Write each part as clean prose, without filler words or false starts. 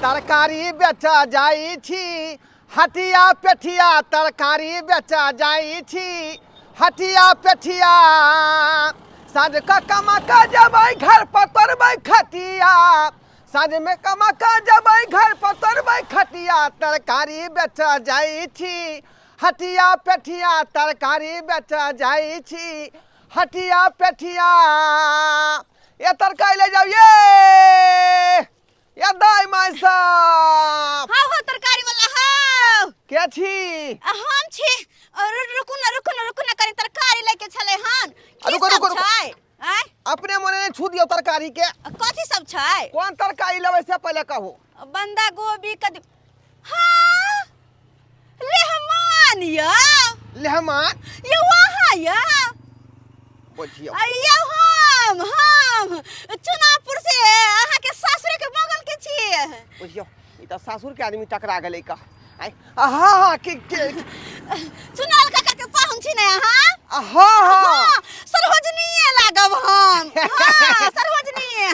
तरकारी बेचऽ जाइ छी हटिया पेठिया, तरकारी बेचऽ जाइ छी हटिया पेठिया। साँझ कऽ कमा कऽ जेबै घर पर तोड़बै खटिया, साँझमे कमा कऽ जेबै घर पर तोड़बै खटिया। तरकारी बेचऽ जाइ छी हटिया पेठिया, तरकारी बेचऽ जाइ छी हटिया पेठिया। ये तरकारी ले जाओ ये ये दाई माई साहब। हाँ हो तरकारी वाला हाँ। के छी? हम छी। रुकू ना रुकू ना रुकू ना, कनी तरकारी लेके छले हन। की रुको, सब रुको, रुको। छै? आँय? अपने मने नहीं छू दियो तरकारी के। कथी सब छै? कौन तरकारी लेबै से पहले कहू। बंदा गोभी कद्दू। हाँ लेहमान या। लेहमान? ये वहाँ या। बुझियो। अय्यो हम चुनापुर से अहाँ के सासुर के बगल के छियै। बुझियो ई त सासुर के आदमी टकरा गेलै का। आइ हाँ हाँ के के चुनाल काका के पाहुन छी ने अहाँ? हाँ हाँ। हाँ, सरोजनीये लागब हम। हाँ, सरोजनीये।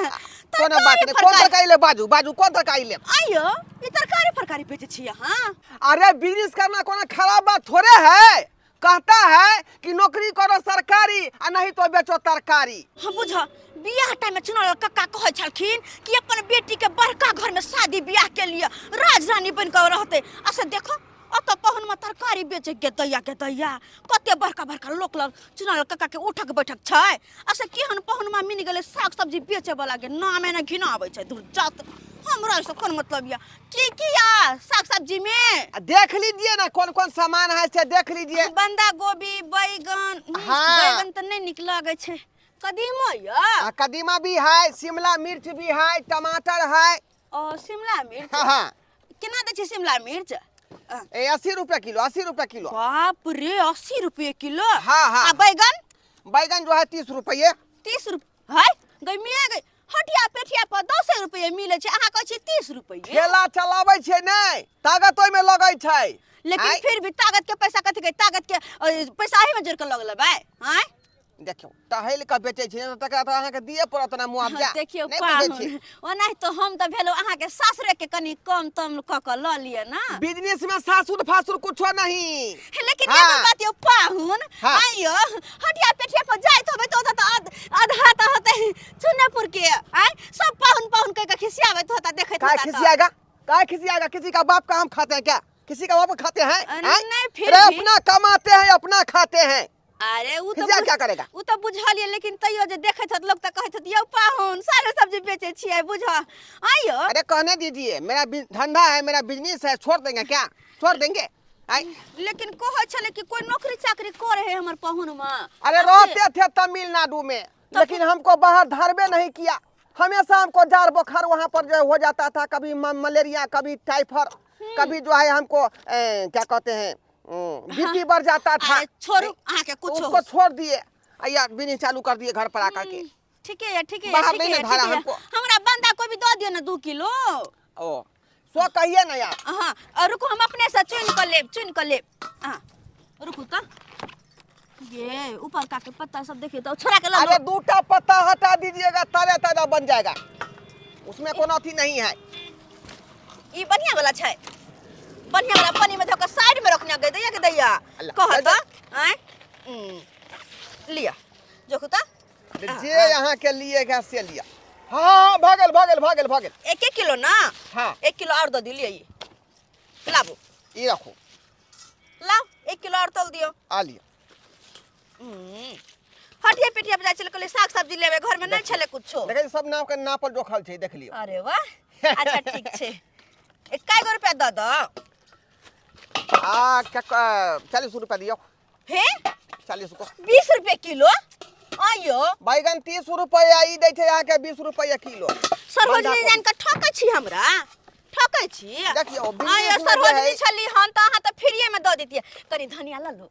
कोनो बात नहीं, कोन तरकारी ले बाजू बाजू कोन तरकारी ले? आइयो ई तरकारी फरकारी बेचै छी अहाँ? अरे बिजनेस करना कोनो खराब बात थोड़े है। कहता है कि नौकरी करो सरकारी आ नहीं तो बेचो तरकारी। हम बुझ बियाह टाइम में चुनाव कक्का कहै छलखिन कि अपन बेटी के बड़का घर में शादी बियाह के लिए राज रानी बन के रहते, आ से देखो अत पहुन में तरकारी बेचे के दैया के दैया कते बड़का बड़का लोक लग चुनाव कक्का के उठक बैठक छै, आ से केहन पहुन में मिल गेलै साग सब्जी बेचे वाला के नामे ने घिना आबै छै। दूर जात हमरा से कोन मतलब या की की या साग सब्जी में? आ देख लीजिए ना कौन कौन सामान है से देख लीजिए। बंदा गोभी बैगन। हाँ। बैगन तो नहीं निक लगे छै। कदीमा या? आ, कदीमा भी है, शिमला मिर्च भी है, टमाटर है। ओ शिमला मिर्च। हाँ, हाँ। केना दै छै शिमला मिर्च? ए 80 रुपया किलो, 80 रुपया किलो। बाप रे 80 रुपये किलो। हाँ, हाँ। आ बैगन? बैगन जो है 30 रुपये। 30 रुपये है गई मिया गई। हटिया पेठिया पर 10 रुपये मिले छै, अहाँ कहै छी 30 रुपये। ठेला चलाबै छै नै, ताकत ओहिमे लगै छै। लेकिन आँय? फिर भी ताकत के पैसा कथी के, ताकत के पैसा एही में जोड़ के लग लेबै। आँय? देखियौ टहल के बेचै छै ने, तकरा तऽ अहाँके दिए पड़त ने मुआवजा। हाँ, देखियौ नहि बुझै पाहुन, छियै। ओनाहि तऽ हम तऽ भेलहुँ अहाँके सासुरे के कनि कम तम कऽ कऽ लऽ लिअ ना। बिजनेस में सासुर फासुर कुछो नहीं। लेकिन हाँ। एगो बात यौ पाहुन, हाँ। आइयो हटिया पेठिया पर जाइत होबै तऽ ओतऽ तऽ आधा तऽ होतै चुनेपुर के। आँय सब पाहुन पाहुन कहि कऽ खिसियाबैत होता देखैत काय होता तऽ। खिसियाएगा, काय खिसियाएगा? किसी का बाप का हम खाते हैं क्या? किसी का बाप खाते हैं? आँय? नहीं, फिर अरे भी। अपना कमाते हैं अपना खाते हैं। अरे उ तो खिसिया क्या करेगा? उ तो बुझलियै, लेकिन तैयो जे देखैत होत लोक तऽ कहैत होत यौ पाहुन सारे सब्जी बेचै छियै बुझ। आइयो अरे कहने दीजिए, मेरा धंधा है, मेरा बिजनेस है, छोड़ देंगे क्या? छोड़ देंगे? आइ। लेकिन कहै छलै कि कोई नौकरी चाकरी करे है हमर पाहुन में। अरे रहते थे तमिलनाडु में, लेकिन हमको बाहर धरबे नहीं किया। हमेशा हमको जार बुखार वहाँ पर जो हो जाता था, कभी मलेरिया, कभी टाइफाइड, कभी जो है हमको, क्या कहते हैं, बीपी बढ़ जाता था। अरे छोड़ू, अहाँ के कुछ उसको छोड़ दिए, या बिजनेस चालू कर दिए घर पर आकर के। ठीक है, ठीक है, बाहर ठीक नहीं है, ना धारा ठीक है। हमको। हमरा बंदा कोबी दऽ दियौ ना 2 किलो। ओ सो कहिए ना यार। हाँ, और रुकू हम अपने से चुन कर लेब, चुन कर लेब। हाँ, रुकू तो। ये ऊपर का के पत्ता सब देखिए तो छोड़ा के ला अरे लो। दूटा पत्ता हटा दीजिएगा ताजा ताजा बन जाएगा, उसमें कोनो अथी नहीं है। ई बढ़िया वाला छै, बढ़िया वाला पानी में धो के साइड में रखने गई दैया के दैया। अल्लाह, कहत अल्लाह। आय? लिया जोखू तो। जे यहाँ के लिए क्या से लिया। हाँ, हाँ, भागल, भागल, भागल, भागल। एक एक किलो ना? हाँ। 1 किलो और दो दिलिए ये। लाबू। ये रखो। लाओ, 1 किलो और तोल दियो। आ लियो। हटिया पेटिया पर जाय छलै, कहलियै साग सब्जी लेबै, घर में नहीं छलै कुछो। देखै सब नाम के नापल जोखल छै, देख लियो। अरे वाह, अच्छा ठीक छै। ए, कै गो रुपया दऽ दऽ? आ, क्या 40 रुपया दियो। हे? 40 को। 20 रुपया किलो? आइयो। बैगन 30 रुपया, ई दै छै अहाँके 20 रुपया किलो। सरोजनी जान के ठकै छी हमरा? ठकै छी? देखियौ, आइयो, बिजनेस में जे सरोजनी है- छली हन तऽ अहाँ तऽ फ्रीए में दऽ दितियै। कनी धनिया लऽ लू।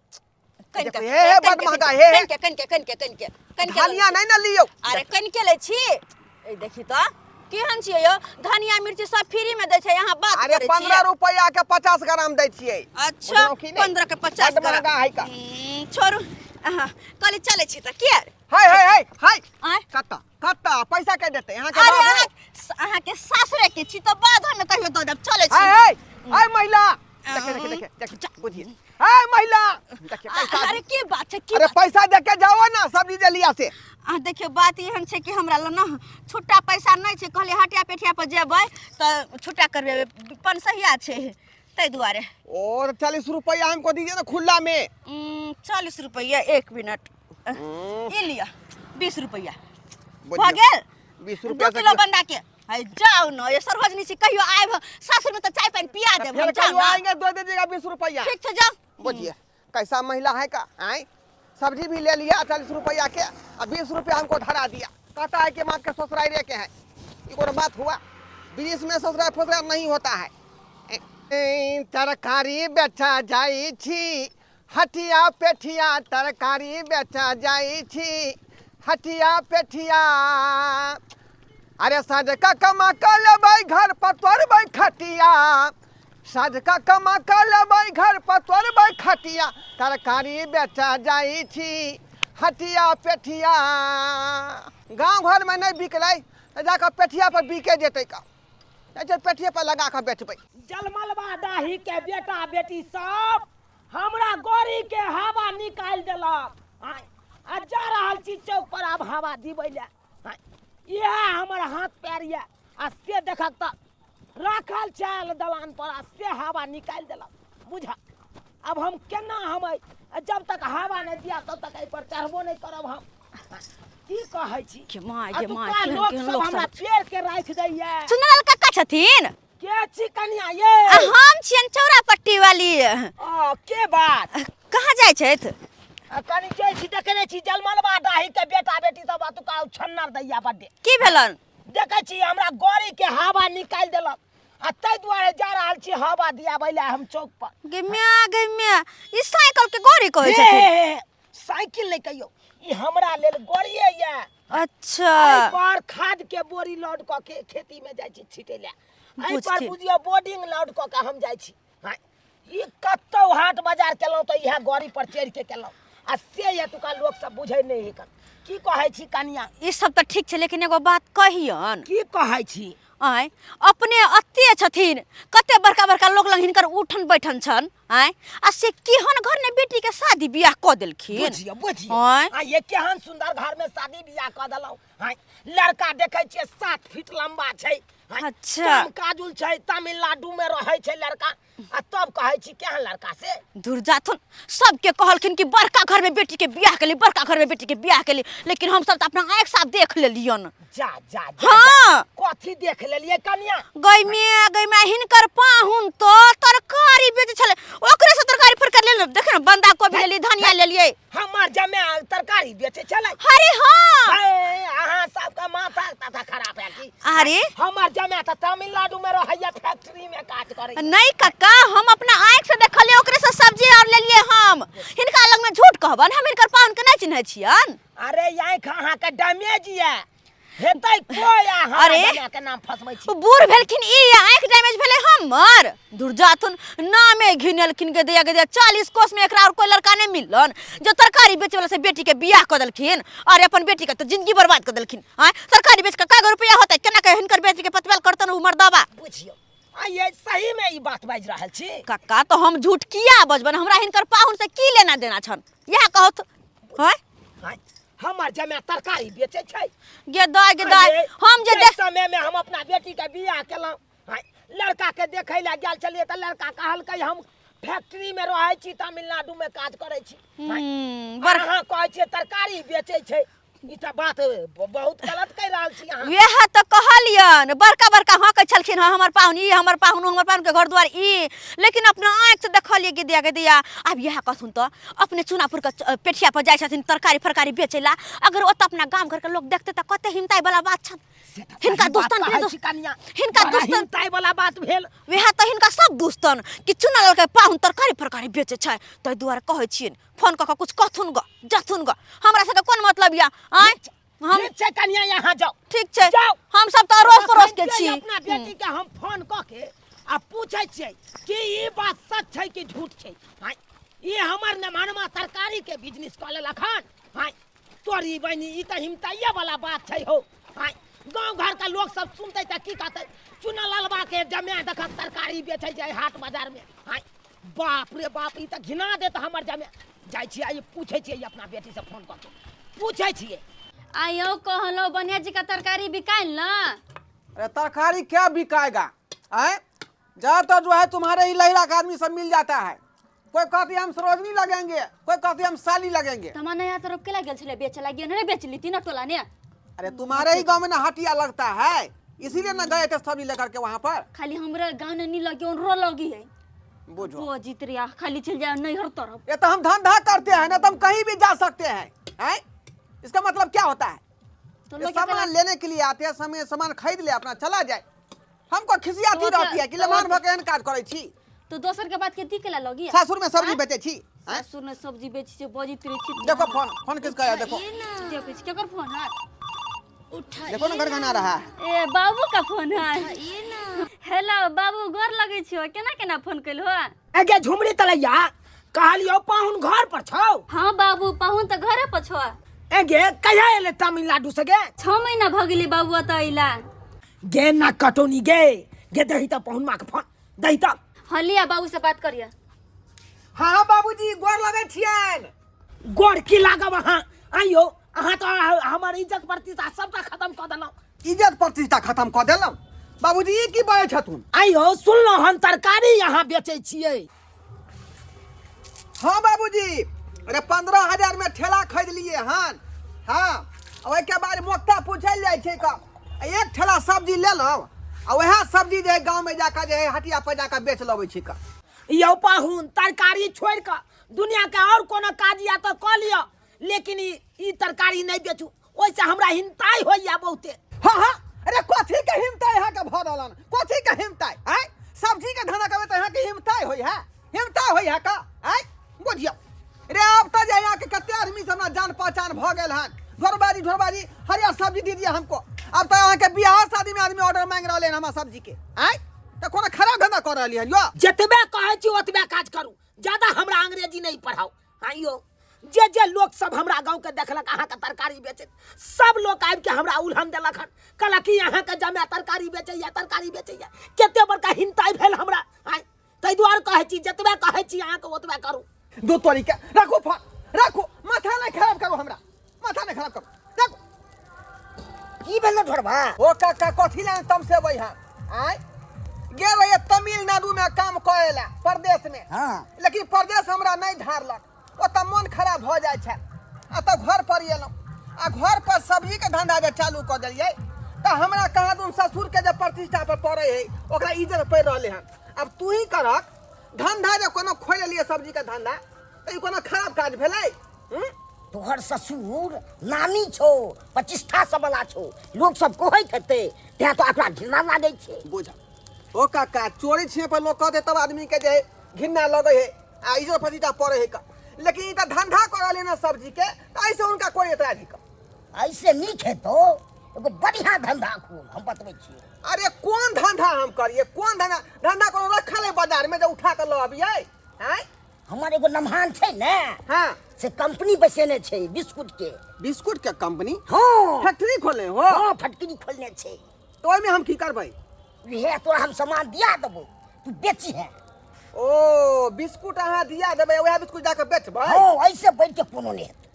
कनिके, देखो, हे, हे, बड कनिके, महंगा, हे, हे। कनिके, कनिके, कनिके, कनिके, कनिके लऽ धनिया लै छी। नहीं ना लियौ। अरे कनिके लै छी। ए देखी तऽ केहन छियै यौ, धनिया मिर्ची सब फ्री में दै छै, यहाँ बात अरे करै छियै। 15 रुपया के 50 ग्राम दै छियै। अच्छा, बुझलहुँ कि नहि? 15 के 50 बड महंगा ग्राम। है का। छोड़ू। अहाँ कहली चलै छी तऽ के हाय हाय हाय हाय। आँय? कत्ता कत्ता पैसा के देते यहाँ के अरे बाबू? अहाँके सासुरे के छी तऽ बाधो में कहियो दऽ देब, चलै छी। हाय हाय हाय महिला, देखिए देखिए देखिए देखिए, बुझिए। हाय महिला, देखिए पैसा। अरे की बात छै, की अरे बात? पैसा दे के जाओ ना सब्जी दे लिया से। आ देखियौ, बात एहन छै कि हमरा लग ने छुट्टा पैसा नहि छै। कहलियै हटिया पेठिया पर जेबै तऽ छुट्टा करबेबै, पनसहिया छै, ताहि दुआरे। और 40 रुपया हमको दीजिए ना खुला में। 40 रुपैआ, एक मिनट, ई लिअ 20 रुपैआ भऽ बुझियौ, गेल। 20 2 रुपया से किलो बंडा के है। जाउ न ये सरोजनी छी, कहियो आयब सासुर में तऽ चाय पानि पिया देब फिर हम। जाउ कहियो न। आएंगे, दे दीजिएगा 20 रुपया। ठीक छै, जाउ। बुझिए कैसा महिला है का आए, सब्जी भी ले लिया 40 रुपया के और 20 रुपया हमको धरा दिया। कहता है कि माँ के ससुराल के है। ये कोनो बात हुआ? विदेश में ससुराल फसुराल नहीं होता है। ए, तरकारी बेचा जाई छी हटिया पेठिया, तरकारी बेचा जाई छी हटिया पेठिया। अरे साँझ का कमा के लेबै घर पर तोड़बै खटिया, साँझ का कमा के लेबै घर पर तोड़बै खटिया, तरकारी बेचा जाई छी हटिया पेठिया। गाँव घरमे नहि बिकलै तऽ जाकऽ पेठिया पर बिके जेतै का? नहि छै, पेठिए पर लगा कऽ बेचबै। जलमलबा दाही के बेटा बेटी सब हमरा गौरी के हवा निकालि देलक। आँय, आ जा रहल छी चौक पर आब हवा दिबै लए। आँय, इएह हमर हाथ पैर यऽ आ से देखक तऽ राखल छल दलान पर आ से हवा निकालि देलक। बुझ आब हम केना हम जब तक हवा नहि दिया तब तक एहि पर चढ़बो नहि करब हम। की कहै छी? गे माय, गे माय, एतुका केहन लोक केहन सब लोक हमरा सब पेड़ के राखि दैया। चुनलाल काका छथिन? के छी कनिया ये? आ हम छियनि चौरा पट्टी वाली। आ, के बात? कहाँ जाइ छथि? आ, कनि जाइ छी, देखने छी जलमलबा डाही के बेटा बेटी सब एतुका छन्नर दैया बड्डे। की भेलन? देखै छी हमरा गौरी के हवा निकालि देलक आ ताहि दुआरे जा रहल छी हवा दियाबै लए हम चौक पर। गे म्या, गे म्या, ई साइकिल के गौरी कहै हे, छथिन? हे, हे, साइकिल नहि कहियौ, ई हमरा लेल गौरिये यऽ। अच्छा। एहि पर खाद के बोरी लोड कऽ के खेती में जाइ छी छिटै लए। एहि पर बुझथिन। बुझियौ बोर्डिंग लोड कऽ के हम जाइ छी। हाँ, ई कतौ हाट बाजार केलहुँ तऽ इएह गौरी पर चढ़ि के केलहुँ आ से एतुका लोक सब बुझै नहि है। की कहै छी कनिया? ई सब तऽ ठीक छै, लेकिन एगो बात कहियन। की कहै छी? आँय, अपने अते छथिन, कते बड़का बड़का लोक लग हिनकर उठन बैठन छन। आँय, आ से केहन घर ने बेटी के शादी बियाह कऽ देलखिन। बुझियौ बुझियौ। आँय। आ ये केहन सुंदर घर में शादी बियाह कऽ देलहुँ। आँय, लड़का देखै छियै 7 फीट लंबा छै। आँय, अच्छा। कम काजुल छै, तमिलनाडु में रहै छै लड़का आ तब कहै छी केहन लड़का से। दूर जाथुन, सबके कहलखिन कि बड़का घर में बेटी के बियाह के लिए, बड़का घर में बेटी के बियाह के लिए, लेकिन हम सब तो अपना आँख साफ देख लेलियन। जा जा जा। हाँ। जा। कथी देख लेलियै कनिया? गई में, गई में, हिनकर पाहुन तो तरकारी बेचै छलै, ओकरे से तरकारी फरकर लेलहुँ। देख ने, बंदा कोबी लेलियै, धनिया लेलियै। हमर जमे तरकारी बेचै छलै? अरे हाँ। हे, अहाँ सबके माथा ताथा खराब है की? अरे हमर जमे तऽ तमिलनाडु में रहैया, फैक्ट्री में काज करै। नहीं कक्का, हम अपना आँख से देखलियै, ओकरे से सब्जी और लेलियै हम। हिनका लग में झूठ कहबन? हम हिनकर पाहुन के नहीं चिन्है छियन। अरे आँखि अहाँके डैमेज यऽ हेतै कोइ अहाँ अरे? जमाए के नाम फसबै छी। बूढ़ भेलखिन ई, आँखि डैमेज भेलै हमर? दुर्जाथुन, नामे घिनेलखिन। गे दैया, गे दैया, 40 कोस में एकरा और कोई लड़का नहीं मिललन जो तरकारी बेचे वाला से बेटी के बियाह कऽ देलखिन? अरे अपन बेटी के तऽ जिंदगी बर्बाद कऽ देलखिन। आँय, तरकारी बेच कऽ कागो रुपया होतै? केना के हिनकर बेटी के पतवेल करतन उ मर्दबा? बुझियौ आ ये सही में ई बात बाजि रहल छी? कक्का, तो हम झूठ किया बजबन? हमरा हिनकर पाहुन से की लेना देना छन, इएह कहत? आँय? आँय, हमर जमाए तरकारी बेचै छै? गे दाय, गे दाय, अरे, हम जे जाहि देख समय में हम अपना बेटी के बियाह केलहुँ, आँय, लड़का के देखै लए गेल छलियै तऽ लड़का कहलकै हम फैक्ट्री में रहै छी, तमिलनाडु में काज करै छी। आँय, बड़ अहाँ कहै छियै तरकारी बेचै छै, ई तऽ बात बहुत गलत कहि रहल छी अहाँ। वएह तऽ कहलियन, बड़का बड़का हँकै छलखिन हँ, हमर पाहुन ई, हमर पाहुन ओ, हमर पाहुन के घर दुआर ई, लेकिन अपना आँखि से देखलियै। गे दिया, गे दिया, आब इएह कहथुन तऽ अपने चुनापुर के पेठिया पर जाइ छथिन तरकारी फरकारी बेचै ला, अगर ओतऽ अपना गाम घर के लोक देखतै तऽ कते हिमताइ वाला बात छनि। से तऽ हिनका सही बात दोस्तन के कहै दोस्त- छी कनिया। हिनका बड़ा दोस्तन- हिमताइ वाला बात भेल। वएह तऽ हिनका सब दुस्तन कि चुना ललकै पाहुन तरकारी फरकारी बेचै छै। ताहि दुआरे कहै छियनि, फोन कऽ कऽ कुछ कहथुन ग, जथुन ग, हमरा सबके कोन मतलब या? आँय, हम ठीक छै कनिया, यहाँ जाउ। ठीक छै। जाउ। हम सब तऽ अड़ोस पड़ोस के अखन छी। अपना बेटी के हम फोन कऽ के आ पूछै छियै कि ई बात सच छै कि झूठ छै। आँय, ई हमर नमहनमा तरकारी के बिजनेस कऽ लेलक हन। आँय तोरी बहिनी, ई तऽ हिमताइये वाला बात छै हौ। आँय गाँव घर के लोग सब सुनतै तऽ की कहतै? चुना ललबा के जमा देखक तरकारी बेचै छै हाट बाजार में। आँय बाप रे बाप, ई तऽ घिना देत हमर जमे। जाइ छियै ई पूछै छियै अपना बेटी से फोन कऽ के पूछै छियै। आइयो कहलो बढ़िया जी का तरकारी बिकायल ना? अरे तरकारी क्या बिकाएगा? आए ज्यादातर जो है तुम्हारे ही लहिरा का आदमी सब मिल जाता है। कोई कहती हम सरोजनी लगेंगे, कोई कहती हम साली लगेंगे। तमा नया तरफ के लागल छले बेचे लागियो ने बेच ली तीन टोला ने। अरे तुम्हारे ही गांव में ना हटिया लगता है, इसीलिए ना गए थे सब्जी लेकर के वहाँ पर। खाली हमरा गांव ने नहीं लगी रो लगी है। बुझो वो जीत रिया खाली चल जाए नैहर तरफ। ये तो हम धंधा करते हैं ना, तो हम कहीं भी जा सकते हैं, हैं? इसका मतलब क्या होता है? तो ये लोग सामान लेने के लिए आते हैं, समय सामान खरीद ले अपना चला जाए। हमको खिसियाती तो रहती है कि तो लेमान भके एहन काज करै छी। तो दोसर के बात के दी केला लगी? सासुर में सब्जी बेचे छी, हैं? सासुर में सब्जी बेची छै बजित रही छी। देखो फोन, फोन किसका है? देखो देखो केकर फोन है? देखो ना गड़गड़ा रहा है। ए बाबू का फोन है। हेलो बाबू, गोर लगै छियो, केना केना फोन केलहो? एगे झुमरी तलैया, कहलियो पाहुन घर पर छौ? हाँ बाबू, पाहुन तऽ घरे पर छौ। एगे कहिया एले तमिलनाडु से गे? 6 महीना भऽ गेलै बाबू एतऽ अइला। गे ना कटौनी गे, गे दही तऽ पाहुन माँ के फोन दही तऽ। हाँ लिया बाबू से बात करिया। हाँ बाबूजी गोर लगै छियनि। गोर की लागब अहाँ? आइयो अहाँ तऽ हमर इज्जत प्रतिष्ठा सबटा खत्म कऽ देलहुँ। इज्जत प्रतिष्ठा खत्म कऽ देलहुँ? बाबूजी ई की बजै छथुन? आइयो सुनलहुँ हन तरकारी अहाँ बेचै छियै। हाँ बाबूजी, अरे 15,000 में ठेला खरीद लिए हन। हाँ ओहिके बाद मोक्ता पूछल जाइ छै का एक ठेला सब्जी लेलहुँ आ वएह सब्जी जे है गाँव में जाकर जे है हटिया पर जाकर बेच लबै छी का। यौ पाहुन, तरकारी छोड़ि कऽ दुनिया के और कोनो काज या तऽ कऽ लिअ, लेकिन ई तरकारी नहि बेचू, ओहिसँ हमरा हिंताइ होइया बहुते। हाँ हाँ, अरे कथी के हिमताइ अहाँके भऽ रहल हन? कथी के हिमताइ? आँय सब्जी के धंधा करबै तऽ अहाँके हिमताइ होइ है? हिमताइ होइ है का? आँय बुझियौ रे, आब तऽ जे अहाँके कते आदमी से हमरा जान पहचान भऽ गेल हन। ढोरबाजी ढोरबाजी हरियर सब्जी दीजिए हमको। अब तऽ अहाँके बियाह शादी में आदमी ऑर्डर मांगि रहल हन हमरा सब्जी के। आँय तऽ कोनो खराब धंधा कऽ रहली हन यो? जतबे कहै छी ओतबे काज करू, ज्यादा हमरा अंग्रेजी नहि पढ़ाउ। हाँ यो जे जे लोक सब हमरा गाँव के देखलक अहाँके तरकारी बेचैत, सब लोक आबि के हमरा उल्हन देलक हन, कहलक कि अहाँके जमाए तरकारी बेचैया तरकारी बेचैया। कते बड़का हिंताइ भेल हमरा। आँय ताहि दुआरे कहै छी जतबे कहै छी अहाँके ओतबे करू। दू तोरी के राखू फोन, राखू, माथा नहीं खराब करू हमरा, माथा नहीं खराब करू, राखू। की भेल ढोरबा? ओ काका कथी लए तमसेबै हन? आँय गेल रहियै तमिलनाडु में काम करे ला परदेश में। हाँ। लेकिन परदेश हमरा नहीं धारलक, ओतऽ मन खराब भऽ जाइ छै। आ तऽ घर पर एलहुँ आ घर पर सब्जी के धंधा जे चालू कऽ देलियै तऽ हमरा कहाँ दुन ससुर के जे प्रतिष्ठा पर पड़ै है ओकरा इज्जत पड़ि रहलै हन। आब तू ही करक धंधा जे कोनो खोलि लेलियै सब्जी के धंधा तऽ ई कोनो खराब काज भेलै? तोहर ससुर नामी छौ, प्रतिष्ठा सब वाला छौ, लोक सब कहैत हेतै, तें तो एकरा घृणा लागै छै। बुझ ओ काका, चोरी छियै पर लोक कहतै तब आदमी के जे घृणा लगै है आ इज्जत प्रतिष्ठा पड़ै है का। लेकिन ई तऽ धंधा कऽ रहलै ने सब्जी के, तऽ एहिसँ हुनका कोई एतराज है का? ऐसे नीक हेतौ एगो बढ़िया धंधा खोल, हम बतबै छियौ। अरे कोन धंधा हम करिए? कोन धंधा? धंधा कोनो रखल है बाजार में जे उठा कऽ लऽ अबियै? आँय हमर एगो नमहान छै ने, हाँ, से कंपनी बसेने छै बिस्कुट के। बिस्कुट के कंपनी? हाँ। फैक्ट्री खोलने हो? हाँ, फैक्ट्री खोलने छै। तो ओहिमे हम की करबै? उहे तोरा हम सामान दिया देबो, तू बेची है। ओ बिस्कुट अहाँ दिया देबै, वएह बिस्कुट जाके बेचबै? हाँ, ऐसे बैठ के कोनो नहि हेतै।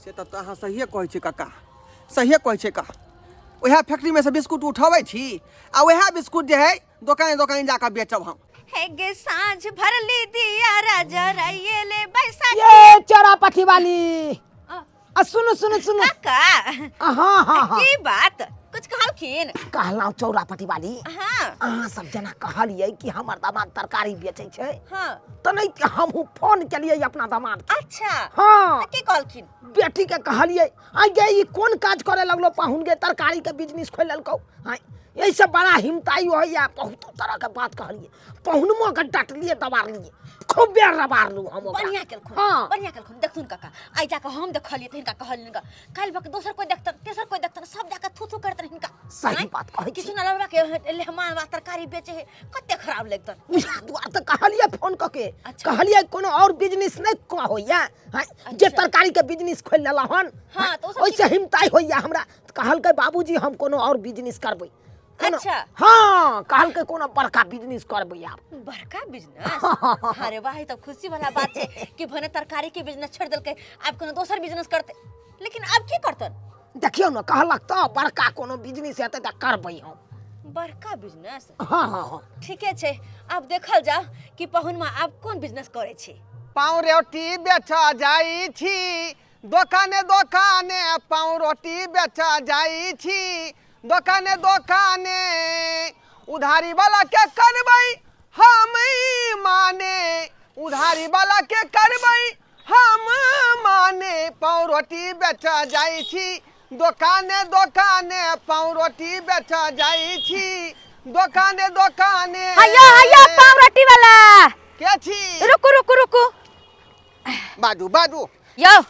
से तऽ अहाँ सहिए कहै छी काका, सहिए कहै छै का। वएह फैक्ट्री में से बिस्कुट उठबै छी आ वएह बिस्कुट जे है दोकान दोकान जाके बेचब हम। हे गे साँझ भरली दिया राजा राइये ले बैसाखी। ये चोरा पठी वाली, आ सुनु सुनु सुनु काका। हाँ हाँ हाँ। की बात, कुछ कहलखिन? कहलहुँ चौरा पटी वाली। हाँ। अहाँ सब जेना कहलियै कि हमर दामाद तरकारी बेचै छै। हाँ। तऽ नहि हमहूँ फोन केलियै अपना दामाद के। अच्छा। हाँ। की कहलखिन? बेटी के कहलियै, आइ गे ई कोन काज करे लगलो पाहुन गे, तरकारी के बिजनेस खोलि लेलकौ। आइ एहिसँ बड़ा हिमताइ होइए। बहुत तरहके बात कहलियै, पहुनमो के डटलियै, दबारलियै, खूब बेर रबारलहुँ हम ओकरा। बढ़िया केलखुन। हाँ। बढ़िया केलखुन। देखथुन काका, आइ जाके हम देखलियै तऽ हिनका कहलियनि गा, काल्हि भऽ के दोसर कोइ देखतन, तेसर कोइ देखतन, सब जाके थू थू करतन हिनका। सही आँय? बात कहै छी। किछु ना लड़वा के लेहमान वा तरकारी बेचे है, कते खराब लगतन। उएह दुआरे तऽ कहलियै फोन कऽ के। अच्छा। कहलियै कोनो और बिजनेस नहि कऽ होइए हँ, जे अच्छा। तरकारी के बिजनेस खोलि लेलहुँ हन। हाँ, तऽ ओ सब ओहिसँ हिमताइ होइए हमरा। कहलकै बाबूजी हम कोनो और बिजनेस करबै। अच्छा। हाँ, कहलकै कोनो बड़का बिजनेस करबै आब। बड़का बिजनेस? अरे वाह, ई तऽ खुशी वाला बात छै कि भने तरकारी के बिजनेस छोड़ि देलकै, आब कोनो दोसर बिजनेस करतै। लेकिन आब की करतन? देखियौ ने, कहलक तऽ बड़का कोनो बिजनेस हेतै तऽ करबै हम। बड़का बिजनेस? हाँ हाँ हाँ। ठीके छै, आब देखल जाओ कि पहुनमा आब कोन बिजनेस करै छै। पाव रोटी बेच जाइ छी दोकाने दोकाने, पाव रोटी बेच जाइ छी दोकाने दोकाने, उधारी वाला के करबै हम माने, उधारी वाला के करबै हम माने, पाव रोटी बेच जाइ छी दोकाने दोकाने, पाव रोटी बेच जाइ छी दोकाने दोकाने। हैया हैया, पाव रोटी वाला के छी? रुकू रुकू रुकू। बाजू बाजू। यौ,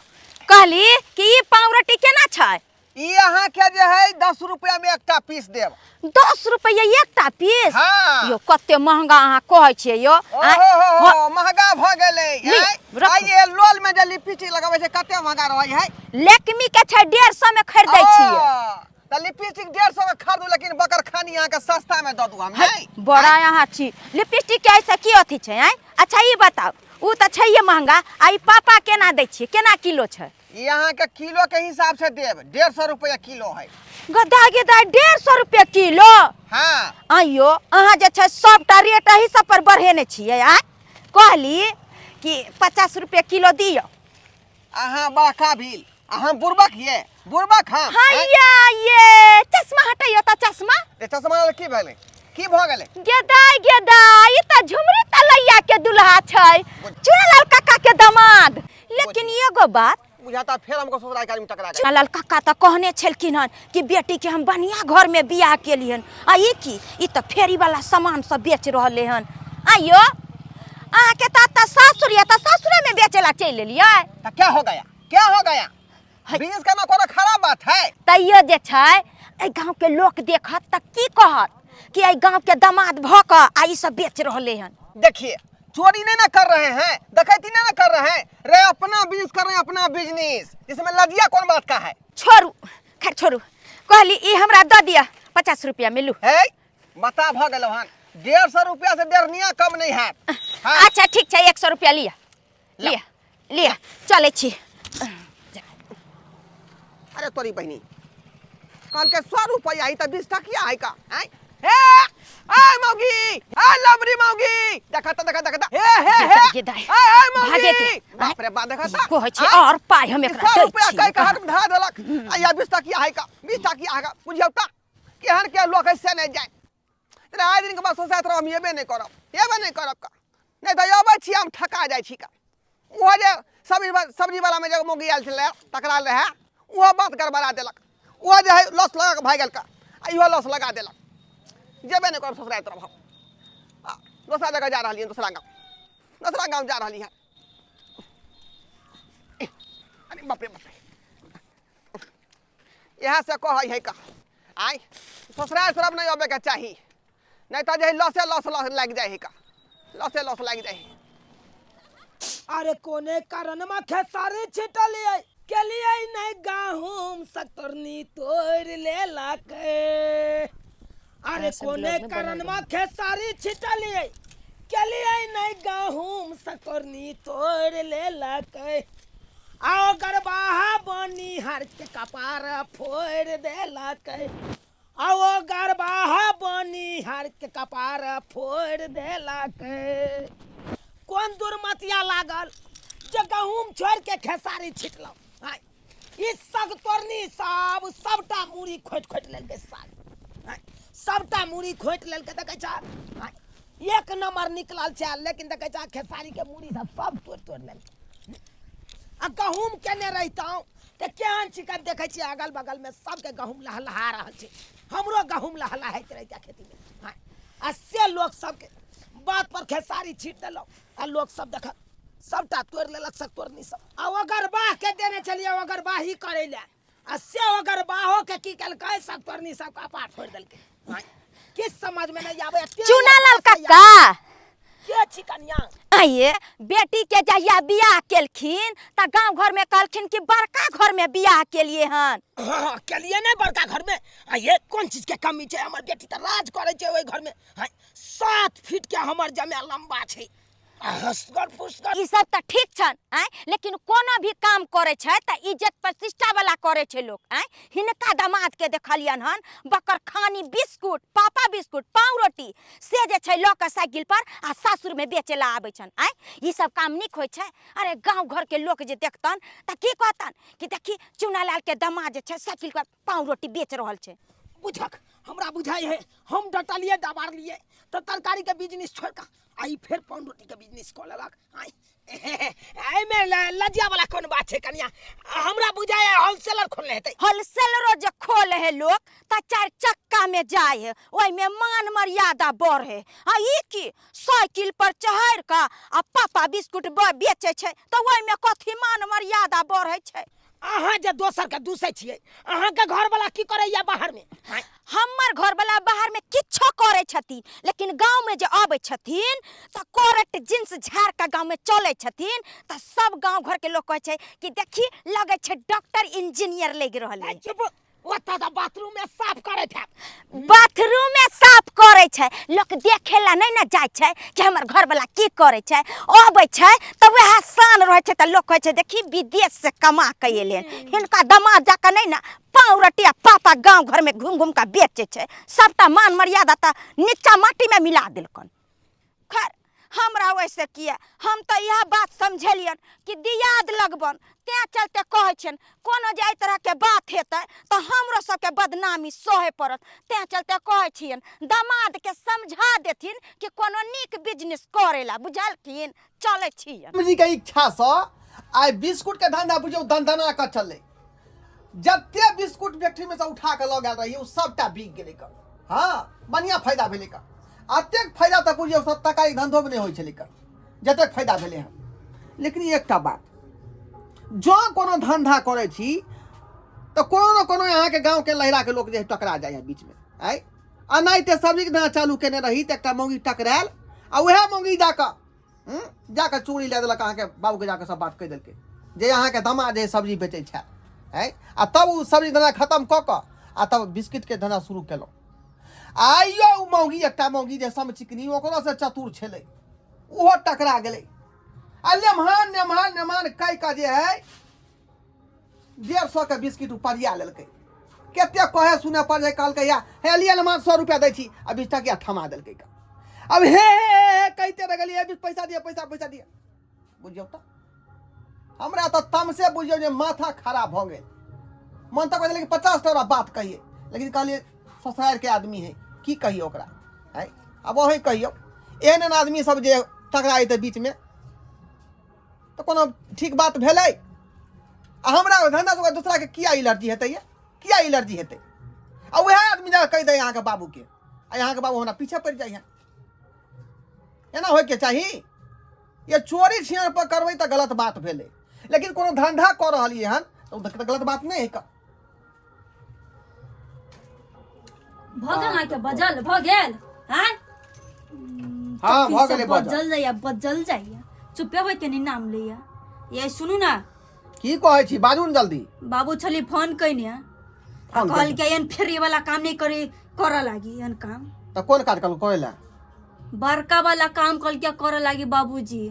कहली कि ई पाव रोटी केना छै? ई अहाँके जे है 10 रुपया में एकटा पीस देब। 10 रुपया एकटा पीस? हाँ। यौ, कते महंगा अहाँ कहै छियै यौ। ओहो हो हो, महंगा भऽ गेलै। ली, आँय? रखू। आइ ये लोल में जे लिपस्टिक लगबै छै कते महंगा रहै है। लेकमी के छै, 150 में खरीदै छियै। ओ, तऽ लिपस्टिक 150 में खरीदू, लेकिन बकरखानी अहाँके सस्ता में दऽ दू हम। है, नहि बड़ा अहाँ छी। लिपस्टिक के ऐसे की अथी छै? आँय, अच्छा ई बताउ, उ तऽ छैहे महंगा, आ ई पापा केना दै छियै, केना किलो छै? ई अहाँके किलो के हिसाब से देब, 150 रुपया किलो है। गदा गेदा, 150 रुपया किलो? हाँ। आइयो अहाँ जे छै सबटा रेट एही सब पर बढ़ेने छियै। आँय, कहली कि 50 रुपया किलो दियौ। अहाँ बड़का भील, अहाँ बुड़बक ये बुड़बक हम। हैया ये चश्मा हटैयो तऽ चश्मा। ए, चश्मा वाला की भेलै, की भऽ गेलै? गेदाय गेदाय, ई तऽ झुमरी तलैया के दुल्हा छै, चुनलाल काका के दामाद। लेकिन एगो बात बुझाता फेर हमको ससुराल के आदमी टकरा गेल। चुनलाल काका तऽ कहने छलखिन हन कि बेटी के हम बढ़िया घर में बियाह केलियन, आ ई की, ई तऽ फेरी वाला सामान सब बेच रहले हन। आइयो अहाँ के तऽ एतऽ सासुर या तऽ सासुरे में बेचे ला चलि एलियै। तो क्या हो गया, क्या हो गया? है। बिजनेस करना कोनो खराब बात है? तैयो जे छै एहि गाँव के लोक देखत तऽ की कहत कि एहि गाँव के दामाद भऽ कऽ आ ई सब बेच रहले हन। देखिए, चोरी नहीं ना कर रहे हैं, डकैती नहीं ना कर रहे हैं रे, अपना बिजनेस कर रहे हैं, अपना बिजनेस, इसमें लजिया कौन बात का है? छोड़ू, खैर छोड़ू। कहली ई हमरा दऽ दिअ 50 रुपया मिलू। है बता भ गेलो हन, 150 रुपया से डेढ़निया कम नहीं है। हाँ। अच्छा ठीक छै, 100 रुपया लिअ लिअ लिअ, चलै छी। अरे तोरी बहिनी, कहलकै 100 रुपया, ई तऽ 20 टकिया है का? आँय? हे ए मौगी, ए लबरी मौगी, देखा त देखा देखा, हे हे हे, गे दाइ, ए ए मौगी, भागे दे। बाप रे बाप, देखा त कहै छै आँय? और पाइ हम ई एकरा 100 दै रुपया छियै। कहि के हाथ में धरा देलक, आ या 20 टकिया है का, 20 टकिया है का, बुझियौ त केहन के लोक है से नहीं जाए। तेरा आइ दिन के बाद सोचैत रहब हम एबे नहि करब, एबे नहि करब का, नहि तऽ अबै छी हम ठका जाइ छी का। ओहो जे सब्जी वाला में जे मौगी आयल छलै तकरा रहै, ओहो बात गड़बड़ा देलक, ओहो जे है लॉस लगा कऽ भागि गेल का, आ इहो लॉस लगा देलक। जेबे नहि करब ससुराल तरफ हम, आ दोसरा जगह जा रहलियै, दोसरा गाँव, दोसरा गाँव जा रहली हँ। अरे बाप रे बाप रे, इएह से कहै है का, आइ ससुराल तरफ नहि अबैके चाही, नहि तऽ जे लॉसे लॉस लॉस लागि जाइ है का, लॉसे लॉस लागि जाइ है। अरे कोने कारण में खेसारी छिटलियै केलियै नहीं गहूम सतरनी तोड़ लेलक। अरे कोने कारण में खेसारी छिटलियै केलियै नहीं गहूम सतरनी तोड़ लेलक। आओ गरबाहा बनिहार के कपार फोड़ देलक, आओ गरबाहा बनिहार के कपार फोड़ देलक। कोन दुर्मतिया लागल जे गहूम छोड़ के खेसारी छिटलहुँ। आँय, ई सगतोरनी सब सबटा मूड़ी खोटि खोटि लेलकै साग। आँय, सबटा मूड़ी खोटि लेलकै। देखै छ, आँय, एक नंबर निकलल छै, लेकिन देखै छ खेसारी के मूड़ी सब सब तोड़ि तोड़ि लेलकै। आ गहूम केने रहितहुँ तऽ केहन छिकन। देखै छियै अगल बगलमे सबके गहूम लहलहा रहल छै, हमरो गहूम लहलहाइत रहिता खेतीमे। हाँ, आ से लोक सबके बात पर खेसारी छीट देलहुँ आ लोक सब देखत सबटा तोड़ि लेलक सब तोड़नी सब। आ ओकर बाह के देने छलियै ओकर बाही करै लए, आ से ओकर बाहो के की केलकै सब तोड़नी सब कपार फोड़ि देलकै। हाँ, किछु समझमे नहि आबै। चुनालाल कक्का के छी कनिया? आइए बेटी के जहिया बियाह केलखिन त गांव घर में कहलखिन कि बड़का घर में बियाह केलिए हन। हाँ हाँ केलिए नहीं बड़का घर में। आइए कौन चीज के कमी छै? हमर बेटी त राज करे छै ओहि घर में। हाँ, 7 फीट के हमर जमे लंबा छै, आ हसगर फुसगर। ई सब त ठीक छन आय, लेकिन कोनो भी काम करे छै त इज्जत प्रतिष्ठा वाला करे छै लोग आय। हिनका दामाद के देखलियन हन बकरखानी बिस्कुट, पापा बिस्कुट, पाव रोटी से जे छै लऽ कऽ साइकिल पर आ सासुर में बेचे ला आबै छन आय। ई सब काम नीक होइ छै? अरे गांव घर के लोक जे देखतन त की कहतन कि देखी चुनालाल के दामाद जे छै साइकिल पर पाव रोटी बेच रहल छै। बुझक हमरा बुझाइ है, हम डटलिए दबारलिए त तरकारी के बिजनेस छोड़ कऽ आई फेर पाव रोटी के बिजनेस कऽ लेलक। आइ एहिमे लज्जा वाला कोन बात छै कनिया? हमरा बुझाइ है होलसेलर खोलने हेतै। होलसेलरो जे खोले है लोक त 4 चक्का में जाय है, ओहिमे मान मर्यादा बढ़े है। आ ई की साइकिल पर चढ़ि कऽ आ पापा बिस्कुट बेचै छै त ओहिमे कथी मान मर्यादा बढ़ै छै? अहाँ जे दोसर के दूसै छियै, अहाँ के घर वाला की करैया बाहर में? आँय? हमर घर वाला बाहर में किछो करै छथिन, लेकिन गांव में जे अबै छथिन त कोरट जींस झाड़ के गांव में चलै छथिन त सब गांव घर के लोग कहै छै कि देखी लगै छै डॉक्टर इंजीनियर लागि रहल है। चुप, ओतऽ तऽ बाथरूम में साफ करैत हैत। बाथरूम में साफ करै छै, लोक देखे ला नहीं ने जाइ छै कि हमर घर वाला की करै छै। अबै छै तऽ वएह शान रहै छै तऽ लोक कहै छै देखी विदेश से कमा के एलै, हिनका दमाद जाके नहीं ने पाव रोटी आ पापा गांव घर में घूम घूम के बेचै छै, सबटा मान मर्यादा तऽ नीचा माटी में मिला देलकन। खैर हमरा वैसे किया, हम तऽ इएह बात समझेलियन कि दियाद लगबन, तें चलते कहै छियन कोनो जे एहि तरहके बात हेतै तऽ हमरो सबके बदनामी सहे पड़त, तें चलते कहै छियन दमादके समझा देथिन कि कोनो नीक बिजनेस करै ला, बुझलखिन? चलै छियन। जी के इच्छा से आइ बिस्कुट के धंधा बुझियौ दनदना कऽ चललै। जते बिस्कुट फैक्ट्री में से उठा के लऽ गेल रहियै ओ सबटा बिक गेलै कऽ। हाँ, बढ़िया फायदा भेलै कऽ। अतेक फायदा तऽ बुझियौ सब तरकारी धंधो में नहि होइ छलै कऽ, जतेक फायदा भेलै हन। लेकिन एकटा बात, जँ कोनो धंधा करै छी तऽ कोनो ने कोनो अहाँके गाँवके लहिराके लोक जे टकरा जाइए बीचमे। आइ एनाहिते सब्जीके धंधा चालू केने रही तऽ एकटा मौगी टकरायल आ उएह मौगी जाकऽ जाकऽ चोरी लए देलक अहाँके बाबूके, जाकऽ सब बात कहि देलकै जे अहाँके दमाद जे सब्जी बेचै छथि। आँय, आ तब ओ सब्जी धंधा खतम कऽ कऽ आ तब बिस्किटके धंधा शुरू केलहुँ। आइयो ओ मौगी, एकटा मौगी जे समचिकनी ओकरोसँ चतुर छलै, ओहो टकरा गेलै आ लेमहान नेमहान नेमहान कहि कऽ जे है 150 के बिस्किट उपरिया लेलकै। कते कहे सुने पर जे कहलकै या हे लिअ ने 100 रुपया दै छी, आ 20 टकिया थमा देलकै का। अब हे हे हे कहिते रह गेलियै, बीस पैसा दिअ, पैसा पैसा दिअ। बुझियौ तऽ हमरा तऽ तमसे बुझियौ जे माथा खराब भऽ गेल। मन तऽ कहै कि 50 टाका बात कहियै, लेकिन कहलियै ससुरारिके आदमी है, की कहियै ओकरा। आँय, आब अहीं कहियौ, एहन एहन आदमी सब जे टकरा जेतै बीचमे तऽ कोनो ठीक बात भेलै? आ हमरा धंधा से दूसरा के किया एलर्जी हेतै ये? किया एलर्जी हेतै? आ वएह आदमी जाके कहि दै अहाँके बाबूके, आ अहाँके बाबू हमरा पीछे पड़ि जाइ है। एना होइके चाही? ये चोरी छियार पर करबै तऽ गलत बात भेलै, लेकिन कोनो धंधा कऽ रहलियै हन तऽ ओ तऽ गलत बात नहि है। भऽ गेल अहाँके बजल भऽ गेल? आँय? हाँ, भऽ गेलै बजल। बजल जाइया, बजल जाइया, चुपे होइके नहि नाम लैया। ये सुनू ना। की कहै छी, बाजू ने जल्दी। बाबू छली फोन कइने आ फोन कहल कि एहन फ्री वाला काम नहीं करे करऽ लागी, एहन काम। तऽ कोन काज कहलहुँ करै लए? बड़का वाला काम कहल क्या करऽ लागी बाबूजी।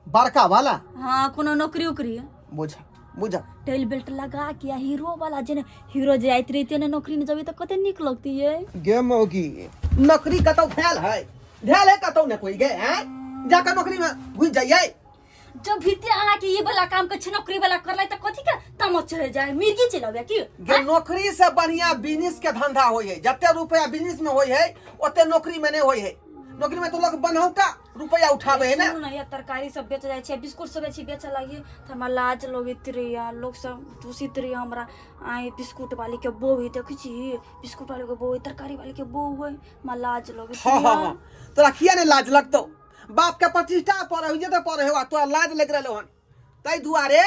बड़का वाला? हाँ, कोनो नौकरी उकरी। बुझ बुझ टेल बेल्ट लगा के आ हीरो वाला जे हीरो जे आइत रहते ने नौकरी में जबे तऽ कते नीक लगती ये। गे मौगी, नौकरी कतौ भेल है? भेल है कतौ ने कोई गे? हैं, जाकर नौकरी में घुस जाइए। जब भीते अहाँ के ये वाला काम के नौकरी वाला करलै तऽ कथी के तमक चढ़ जाए, मिर्गी चलि आबै की? गे, नौकरी से बढ़िया बिजनेस के धंधा होय है। जते रुपया बिजनेस में होय है ओते नौकरी में नहीं होय है। नौकरी में तो लोग बनौटा रुपया उठाबे है ना। सुनू ने ये तरकारी सब बेच जाइ छै, बिस्कुट सब जाइ छै बेचऽ लागी तऽ हमरा लाज लगैत रहैया, लोक सब दूषित रहैया हमरा। आइ बिस्कुट वाली के बहू है, देखै छी बिस्कुट वाली के बहू है, तरकारी वाली के बहू है, हमरा लाज लगैत हाँ हाँ रहैया। हाँ, तोरा किया नहीं लाज लगतो? बाप के प्रतिष्ठा पर है जे पर है, तोरा लाज लग रहलो हन, ताहि दुआरे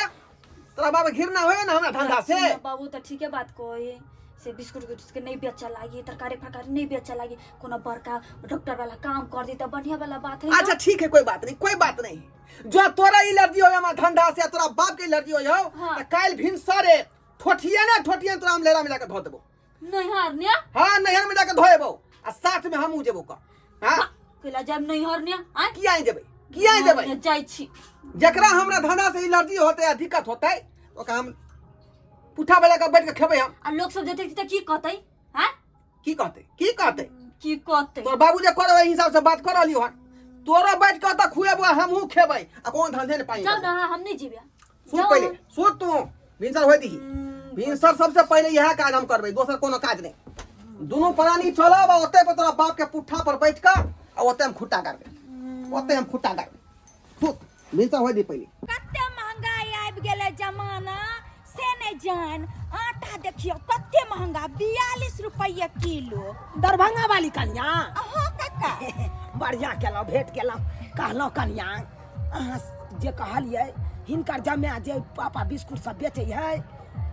तोरा बाप घृणा होए ना हमरा धंधा से। सुन बाबू तऽ ठीके बात कहे से बिस्कुट उस्कुट के नहीं बेचऽ लागी, तरकारी फरकारी नहीं बेचऽ लागी, कोनो बड़का डॉक्टर वाला काम कर दी तऽ बढ़िया वाला बात है ना। अच्छा ठीक है, कोई बात नहीं, कोई बात नहीं। जो तोरा एलर्जी हो हमरा धंधा से, तोरा बाप के एलर्जी हो, हाँ। त काल्हि भिनसरे ठोठिए ना ठोठिए तोरा हम लेरा में जाके धो देबो। नैहर ने? हाँ नैहर में जाके धोएबो आ साथ में हमहूँ जेबो का। हाँ कैला जाब नैहर ने? आँय किया नहीं जेबै, किया नहीं जेबै? नैहर जाइ छी। जकरा हमरा धंधा से एलर्जी होतै आ दिक्कत होतै ओकरा हम पुठा बजा के बैठ के खेबै हम। आ लोक सब देखतै तऽ की कहतै? आँय की कहतै, की कहतै, की कहतै? तोर बाबू जे करे ओहि हिसाब से बात कर रहलियो हन। तोरो बैठ के ओतऽ खुएबो आ हमहूँ खेबै आ कोनो धंधे ने पानि जाउ करबै। ने, हम नहि जेबै। सुत पहिले, सुत तू, भिनसर होय दीही। भिनसर सबसे पहिले इएह काज हम करबै, दोसर कोनो काज नहि। दुनू प्राणी चलब आ ओतै पर तोरा बाप के पुट्ठा पर बैठ कऽ आ ओतै हम खुट्टा गाड़बै, ओतै हम खुट्टा गाड़बै। सुत, भिनसर होय दी पहिले। कते महंगाई आबि गेलै जमाना से नहि जान। आटा देखियौ कते महंगा, 42 रुपैआ किलो। दरभंगा वाली कनिया? अहाँ काका बढ़िया केलहुँ, भेंट केलहुँ। कहलहुँ कनिया, अहाँ जे कहलियै हिनकर जमाए जे पापा बिस्कुट सब बेचै है,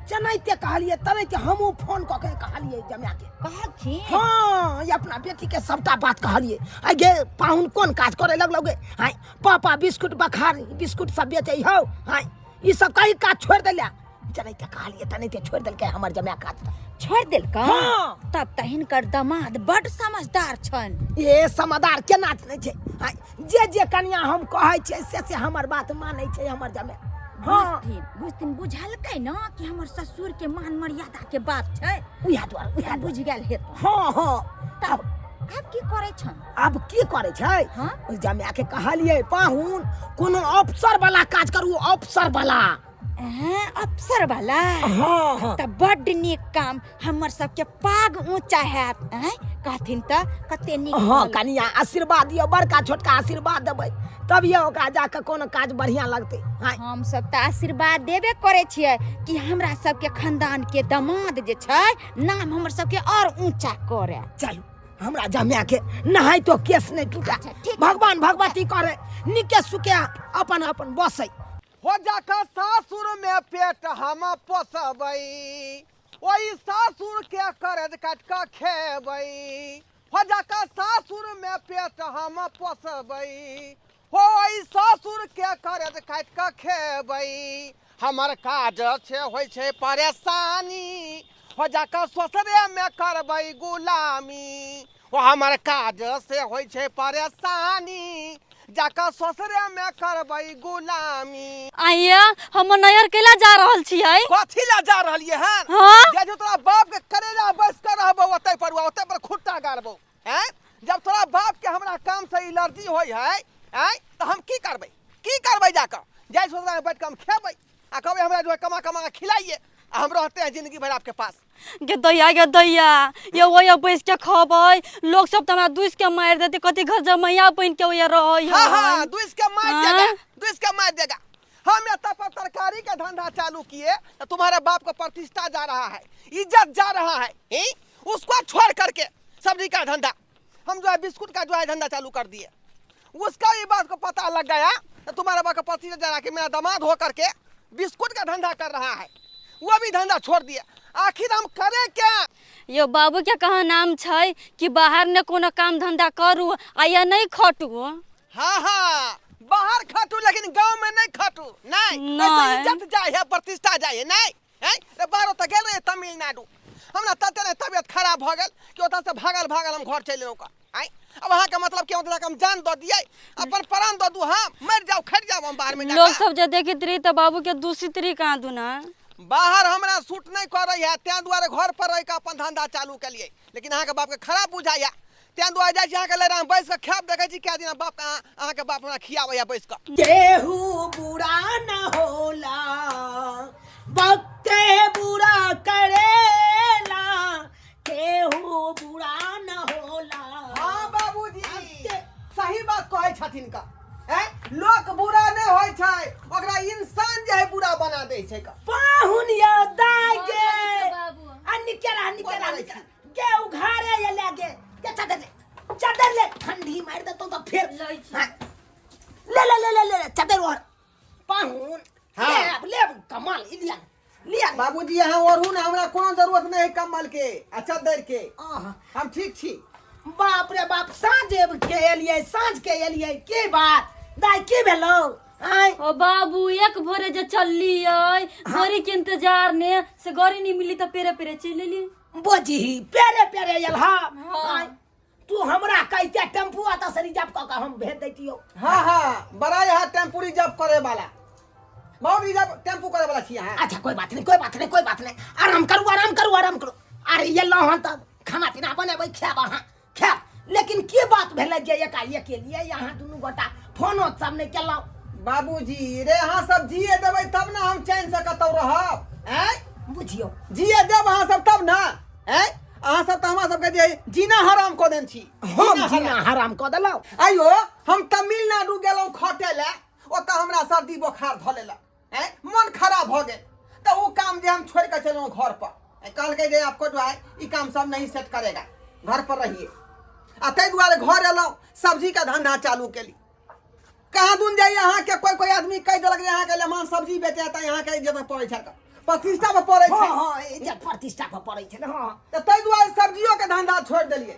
चनाइते कहलियै तनाइते हमहूँ फोन कऽ के कहलियै जमाए के। कहलखिन? हाँ, ई अपना बेटी के सबटा बात कहलियै। आइ गे पाहुन कोन काज करे लगलौ गे? आइ पापा बिस्कुट बखार बिस्कुट सब बेचै हौ, आइ ई सब कहीं काज छोड़ि देला। चनाइते कहलियै तनाइते छोड़ि देलकै हमर जमाए काज छोड़ि देलकै। हाँ। तब तऽ हिनकर दामाद बड्ड समझदार छनि। ए समझदार केना नहि छै? आइ जे जे कनिया हम कहै छियै से से हमर बात मानै छै हमर जमाए। हाँ बुझथिन बुझथिन, बुझलकै ना कि हमर ससुर के मान मर्यादा के बात छै, उएह दुआरे उएह बुझि गेल हेत। हाँ हाँ। तब आब की करै छन? आब की करै छै? हाँ? ओहि जमाए के कहलियै पाहुन कोनो अफसर वाला काज करू, अफसर वाला। हैं, अफसर वाला? हाँ हाँ। तऽ बड्ड नीक काम, हमर सबके पाग ऊँचा हैत। हैं, कहथिन तऽ कते नीक। हाँ कहल। कनिया आशीर्वाद दियौ, बड़का छोटका आशीर्वाद देबै तभिए ओकरा जाके कोनो काज बढ़िया लगतै। हाँ हम सब तऽ आशीर्वाद देबे करै छियै कि हमरा सबके खानदान के दामाद जे छै नाम हमर सबके और ऊँचा करे। चलू हमरा जमाए के नहाय तो केस नहीं टूटा। अच्छा, ठीक। भगवान भगवती करे निके सुके अपन अपन बसै। हो जाकर सासुर में पेट हम पोसबै, ओहि सासुर के करज काटि कऽ खेबै। हो जाकर सासुर में पेट हम पोसबै, हो ओहि सासुर के करज काटि कऽ खेबै। हमर काज छै होइ छै परेशानी, हो जाकर ससुरे में करबै गुलामी। ओ हमर काज से होइ छै परेशानी, जाकर ससुरे में करबै गुलामी। आइया हम नैहर कैला जा रहल छियै? कथी ला जा रहलियै हन? हाँ? जे जो तोरा बाप के करेजा बैस कर रहबो ओतै पर, ओतै पर खुट्टा गाड़बो। हैं, जब तोरा बाप के हमरा काम से एलर्जी होइ है, हैं, तऽ हम की करबै, की करबै? जाकर जाइ ससुरा में बैठ के हम खेबै आ कहबै हमरा जो है कमा कमा के खिलाइए आ हम रहते हैं जिंदगी भर आपके पास। गे दैया गे दैया, ये ओया बैस के खबै, लोग सब तऽ हमरा दुइस के मारि देतै, कथी घर जमैया बनि के ओया रहै है। हाँ हाँ, दुइस के मार देगा, हाँ? दुइस के मार देगा। हम एतऽ पर तरकारी का धंधा चालू किए तो तुम्हारे बाप को प्रतिष्ठा जा रहा है, इज्जत जा रहा है, हैं? उसको छोड़ करके सब्जी का धंधा हम जो है बिस्कुट का जो है धंधा चालू कर दिए, उसका भी बात को पता लग गया तो तुम्हारे बाप का प्रतिष्ठा जा रहा है कि मेरा दामाद हो करके बिस्कुट का धंधा कर रहा है, वो भी धंधा छोड़ दिए। आखिर हम करें क्या? यो बाबू के कहाँ नाम छै कि बाहर ने कोनो काम धंधा करू आ या नहीं खटू। हाँ हाँ, बाहर खटू लेकिन गांव में नहीं खटू। नहीं, नहीं। ऐसे इज्जत जाए है, प्रतिष्ठा जाए है, नहीं हैं? रे बाहर तो गेल रहे तमिलनाडु, हमरा तते ने तबियत खराब भ गेल कि ओतऽ से भागल भागल हम घर चलि एलहुँ का। आँय, अब अहाँके मतलब कि ओतऽ हम जान दऽ दियै, अपन प्राण दऽ दू, हम मरि जाउ खटि जाउ हम बाहर में लोग जाकऽ। सब जे देखित रही तऽ बाबू के दूषित रही कहाँ दुना। बाहर हमरा सूट नहीं करै है, तें दुआरे घर पर रहि कऽ अपन धंधा चालू केलियै, लेकिन अहाँके बापके खराब बुझाइया, तें दुआरे जाइ छी अहाँके लड़ाइ में बैस कऽ खायब। देखै छी कए दिना बाप अहाँके बाप हमरा खियाबैया बैस कऽ। केहू बुरा न होला वक्ते बुरा करेला, केहू बुरा न होला। हाँ बाबूजी, सही बात। बात कहै छथिन का हैं? लोक बुरा नहि होइ छै, ओकरा इंसान जे है बुरा बना दै छै का। पाहुन यौ दाय गे। बाबू। आ निके रह, निके रह, बोलै निके रह। गे उघारे ये ले गे। गे चादर ले, चादर ले, ठंडी मारि देतौ तऽ फेर। लै छी। हाँ। ले ले ले ले ले चादर ओढ़ पाहुन। हाँ। ले ले कमाल ई लिया लिया। बाबूजी अहाँ ओढ़ू ने, हमरा कोनो जरूरत नहीं है कम्बल के आ चद्दर के। आहा। हम ठीक छी। बाप रे बाप, साँझ के एलियै, साँझ के एलियै, के बात दाइ, की भेलौ आँय? ओ बाबू, एक भोरे जे चललियै गड़ी के इंतजार ने से गड़ी नहीं मिली तऽ पेरे पेरे चलि एलियै। बजही पेरे पेरे एल हा? हाँ। आँय, तू हमरा कहिते टेम्पू एतऽ से रिजर्व कऽ के हम भेज दैतियौ। हाँ हाँ, बड़ा यहाँ टेम्पू रिजर्व करे वाला, बहुत रिजर्व टेम्पू करे वाला छी अहाँ। अच्छा कोई बात नहीं, कोई बात नहीं, कोई बात नहीं, आराम करू, आराम करू, आराम करू। अरे एलहुँ हन तऽ खाना पीना बनेबै, खायब अहाँ खायब, लेकिन की बात भेलै जे एकाएक एलियै अहाँ दुनू गोटा, फोनो सब नहि केलहुँ? बाबूजी रे, अहाँ सब जिए देबै तब ने हम चैन से कतौ रहब। आँय बुझियौ, जिए देब अहाँ सब तब ने। आँय अहाँ सब तऽ हमरा सबके जे जीना हराम कऽ देने छी। हम जीना जीना हराम कऽ देलहुँ? आइयो हम तमिलनाडु गेलहुँ खटे लए, ओतऽ हमरा सर्दी बोखार धऽ लेलक, आँय मन खराब भऽ गेल, तऽ ओ काम जे हम छोड़ि कऽ चलहुँ घर पर। आँय, कहलकै जे आपको जो है ई काम सब नहीं सेट करेगा, घर पर रहिए। आ ताहि दुआरे घर एलहुँ, सब्जीके धंधा चालू केली। कहाँ दून जाइए अहाँके कोई कोई आदमी कहि देलक जे अहाँके लेमान सब्जी बेचे तऽ अहाँके इज्जत पड़ै छै, प्रतिष्ठा पर पड़ै हँ छै। हँ, इज्जत प्रतिष्ठा पर पड़ै छै ने, हँ। तऽ ताहि दुआरे सब्जियोके धंधा छोड़ि देलियै,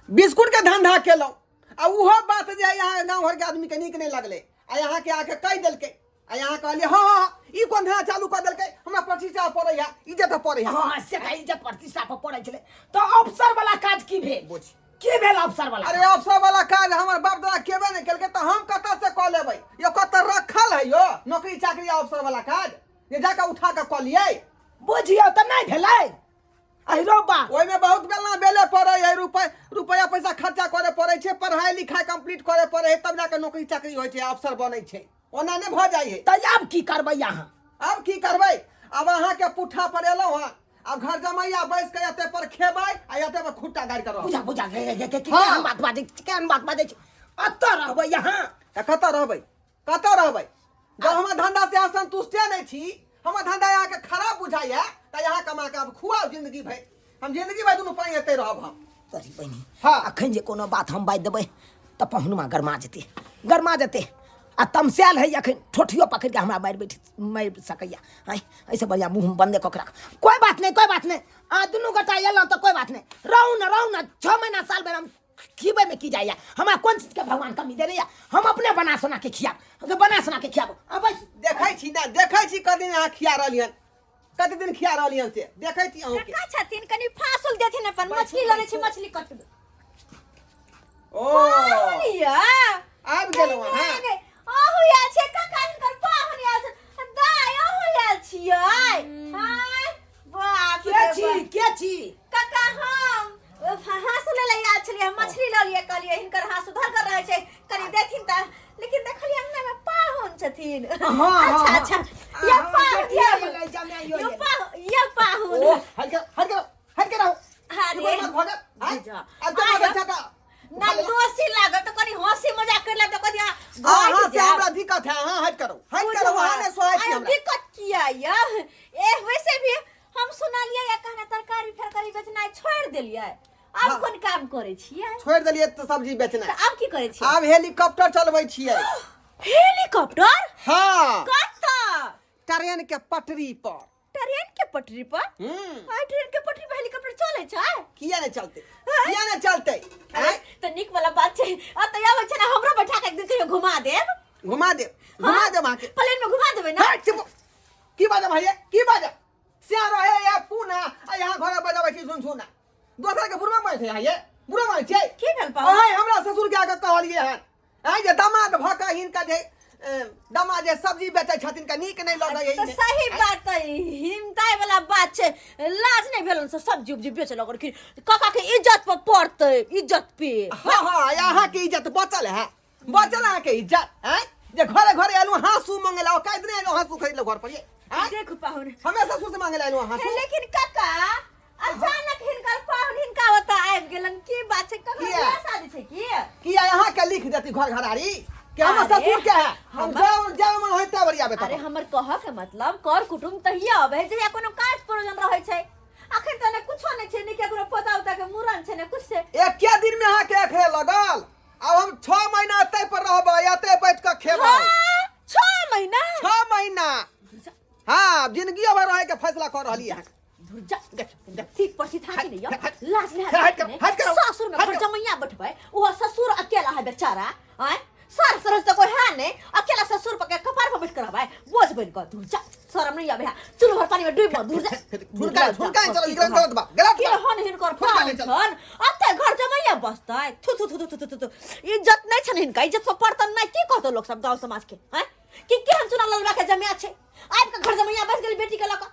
बिस्कुटके धंधा केलहुँ। आ ओहो बात जे है यहाँ गाँव घरके आदमीके नीक नहि लगलै, आ अहाँके आके कहि देलकै, आ यहाँ कहलियै हँ हँ हँ, ई कोन धंधा चालू कऽ देलकै, हमरा प्रतिष्ठा पड़ै है, इज्जत पड़ै है। हँ, से तऽ इज्जत प्रतिष्ठा पर पड़ै छलै, तऽ अफसर वाला काज की भेल? बुझ की भेल अफसर वाला? अरे अफसर वाला काज हमर बाप दादा केबे नहि केलकै तऽ हम कतऽ से कऽ लेबै यो? कतऽ रखल है यो नौकरी चाकरी अफसर वाला काज जे जाकऽ उठा कऽ कऽ लियै? बुझियौ तऽ नहि भेलै अहिरो बा। ओहिमे बहुत बेलना बेले पड़ै है, रुपया पैसा खर्चा करे पड़ै छै, पढ़ाई लिखाई कंप्लीट करे पड़ै है, तब जाके नौकरी चाकरी होइ छै, अफसर बनै छै, ओना नहि भऽ जाइ है। तऽ आब की करबै अहाँ? आब की करबै, आब अहाँके पुट्ठा पर एलहुँ हँ, आब घर जमैया बैस के एते पर खेबै आ एते पर खुट्टा गाड़ि के रहबै। बुझा बुझा गे गे गे, हाँ। केहन बात बाजै छी, केहन बात बाजै छी, अतऽ रहबै अहाँ? तऽ कतऽ रहबै, कतऽ रहबै? जब हमर धंधा से अहाँ संतुष्टे नहि छी, हमर धंधा अहाँके खराब बुझाइया, तऽ अहाँ कमा कऽ आब खुआउ जिंदगी भरि, हम जिंदगी भरि दुनू पानि एतै रहब हम। तोरी बहिनी। हाँ। अखन जे कोनो बात हम बाजि देबै तऽ पहुनमा गरमा जेतै, गरमा जेतै, आ तमसायल है अखन, ठोठियो पकड़ि कऽ हमरा मारि बैठ मारि सकैया। आँय, एहिसँ बढ़िआँ मुँह बन्दे कऽ के राख। कोइ बात नहि, कोइ बात नहि, आ दुनू गोटा एलहुँ तऽ कोइ बात नहि, रहू ने, रहू ने, 6 महीना साल भरि हम खिबैमे की जाइया, हमरा कोन चीजके भगवान कमी देने या, हम अपने बना सोना के खियाब, बना सोना के खियाब। आ बस देखै छी ने, देखै छी कते दिन अहाँ खिया रहलियन, कते दिन खिया रहलियन से देखै छी अहूँके। कका छथिन, कनि फांसुल देथिन अपन, मछली लने छी, मछली कटबै। ओ पाहुन या आबि गेलहुँ अहाँ? अहू आयल छियै काका? हिनकर पाहुन आयल छै। दाय, अहू आयल छियै? हाय बाप के रे छी? बाप। के छी? काका, हम हाँसू ले ले आयल छलियै, मछली लऽ लियै, कहलियै हिनकर हाँसू धरगर रहै छै, कनि देथिन तऽ, लेकिन देखलियै अंगना में पाहुन छथिन। हाँ, अच्छा। हाँ। अच्छा, ये हाँ, पाहुन बेटिया ये एलै, जमाइयो ये एलै। पाहुन, ये पाहुन। ओ हटके हटके हटके रहू। अरे। ई कोन बात भऽ गेल? आँय? बुझा। आब तऽ आय। बच्चा का ना दोषी लागल तऽ कनि हँसी मजाक कर तऽ कनि अहाँ से हमरा दिक्कत है, अहाँ हट करू, हट करू, अहाँ नहि सोहाय छी हमरा। दिक्कत किया ये? ए वैसे भी हम सुनलियै या कहना तरकारी फरकारी बेचनाइ छोड़ि देलियै, आब हाँ। कोन काम करै छियै? छोड़ि देलियै तऽ सब्जी बेचनाइ। तऽ आब की करै छियै? आब हेलीकॉप्टर चलबै छियै। हेलीकॉप्टर? हाँ। कतऽ? ट्रेन के पटरी पर। ट्रेन के पटरी पर? आ ट्रेन के पटरी पर हेलीकॉप्टर चलै छै? किया नहि चलतै, किया नहि चलतै? आँय? तऽ नीक वाला बात छै, आ तऽ आबै छै ने, हमरो बैठा के एक दिन कहियो घुमा देब। घुमा देब, घुमा देब अहाँके। प्लेन में घुमा देबै ना? हट, चुप। की बाजब भैया, की बाजब? से रहे या पूना आ यहाँ घर बजाबै छी झुनझुना, दोसर के बुढ़वा मारै छै ये, बुढ़वा मारै छै। की भेल पाहुन? अहाँ हमरा ससुर के आके कहलियै हन, आँय, जे दामाद भऽ कऽ हिनका जे दामाद जे सब्जी बेचै छथिन के नीक नहि लगै तऽ सही बात है, हिमताय वाला बात छै, लाज नहि भेलन से सब्जी उब्जी बेचे लगलखिन, काका के इज्जत पर पड़तै, इज्जत पे। हाँ हाँ, अहाँके इज्जत बचल है, बचल अहाँके इज्जत? आँय, जे घरे घरे एलहुँ हाँसू मंगे ला, काल्हि दिने एलहुँ हाँसू खरीद घर पर ये। आँय? देखू पाहुन। हमे ससुर से मांगे ला एलहुँ हाँसू। लेकिन काका, अचानक हिनकर पाहुन हिनका ओतऽ आबि गेलन, की बात छै? ककरो किया? बियाह शादी छै की? किया अहाँके लिख देत? लेती घर घरारी के हमर अरे, ससुर के है हम जाओ जाओ मन होय तब आबे अरे तब हमर कहऽ के मतलब कर कुटुम तहिया अबै है जहिया कोनो काज प्रयोजन रहै छै। अखन तऽ ने कुछो नहि छै, ने केकरो पोता उता के मुड़न छै, ने कुछ छै। एके दिन में अहाँ के एखरे लगल। आब हम 6 महीना एतै पर रहबै, एतै बैठ कऽ खेबै। हाँ, 6 महीना? 6 महीना। हाँ, जिंदगी भर रहे के फैसला कर रहली है। धुर जा, ठीक पर छी थाकी नहीं यो। लाज नहीं हट हाथ कर, नहीं। हट करो, ससुर में हट घर करो। जमैया बैठबै, वो ससुर अकेला है बेचारा, आय? सार सरस तो कोई है नहीं, अकेला ससुर पर के कपार पर बैठ कर रहबै, बोझ बन कर, धुर जा, शरम नहीं आवे है। चुल्हो भर पानी में डूब मत, धुर जा। झुनका, झुनका नहीं चलो, ई गलत बा, गलत के बा। हन हिनकर झुनका पाँव नहीं चलो। छन, अते घर जमैया बसतै। थु, थु, थु, थु, थु, थु, थु। इज्जत नहीं छन हिनका, इज्जत पर पड़तन नहीं, की कहतो लोग सब गांव समाज के, हैं? कि केहन चुना ललबा के जमिया छै, आबि के घर जमैया बस गेल बेटी के लऽ कऽ,